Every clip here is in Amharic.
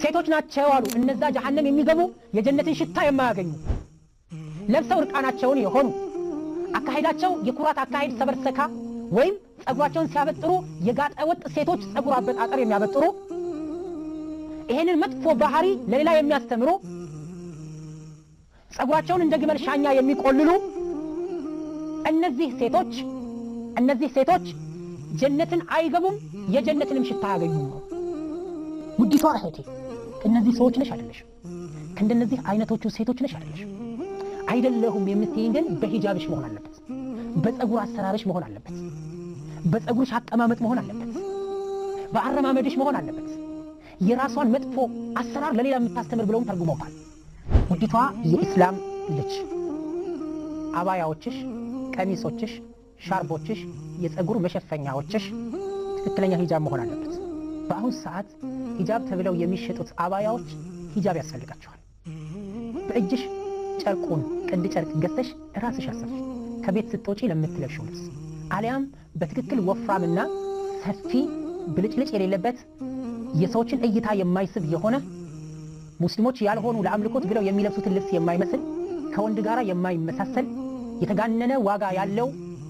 ሴቶች ናቸው አሉ እነዛ ጀሃነም የሚገቡ የጀነትን ሽታ የማያገኙ ለብሰው እርቃናቸውን የሆኑ አካሄዳቸው የኩራት አካሄድ ሰበርሰካ ወይም ጸጉራቸውን ሲያበጥሩ የጋጠ ወጥ ሴቶች ጸጉር አበጣጠር የሚያበጥሩ ይሄንን መጥፎ ባህሪ ለሌላ የሚያስተምሩ ጸጉራቸውን እንደ ግመል ሻኛ የሚቆልሉ እነዚህ ሴቶች ጀነትን አይገቡም፣ የጀነትንም ሽታ አያገኙም። ውዲቷ እህቴ ከእነዚህ ሰዎች ነሽ አይደለሽም? ከእንደነዚህ አይነቶቹ ሴቶች ነሽ አይደለሽም? አይደለሁም የምትይኝ ግን በሂጃብሽ መሆን አለበት፣ በጸጉር አሰራርሽ መሆን አለበት፣ በጸጉርሽ አቀማመጥ መሆን አለበት፣ በአረማመድሽ መሆን አለበት። የራሷን መጥፎ አሰራር ለሌላ የምታስተምር ብለውም ተርጉመውታል። ውዲቷ የኢስላም ልጅ አባያዎችሽ፣ ቀሚሶችሽ፣ ሻርቦችሽ፣ የጸጉር መሸፈኛዎችሽ ትክክለኛ ሂጃብ መሆን አለበት። በአሁን ሰዓት ሂጃብ ተብለው የሚሸጡት አባያዎች ሂጃብ ያስፈልጋቸዋል። በእጅሽ ጨርቁን ቅድ ጨርቅ ገዝተሽ ራስሽ አሰፊ ከቤት ስትወጪ ለምትለብሺው ልብስ፣ አሊያም በትክክል ወፍራምና ሰፊ ብልጭልጭ የሌለበት የሰዎችን እይታ የማይስብ የሆነ ሙስሊሞች ያልሆኑ ለአምልኮት ብለው የሚለብሱትን ልብስ የማይመስል ከወንድ ጋር የማይመሳሰል የተጋነነ ዋጋ ያለው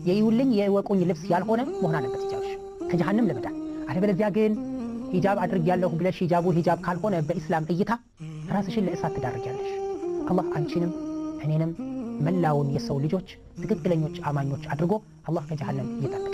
የይውልኝ የወቁኝ ልብስ ያልሆነ መሆን አለበት ሂጃብሽ ከጀሃነም ለመዳን። አለበለዚያ ግን ሂጃብ አድርጌያለሁ ብለሽ ሂጃቡ ሂጃብ ካልሆነ በኢስላም እይታ ራስሽን ለእሳት ትዳርጊያለሽ። አላህ አንቺንም እኔንም መላውን የሰው ልጆች ትክክለኞች አማኞች አድርጎ አላህ ከጀሃነም ይጠብቅ።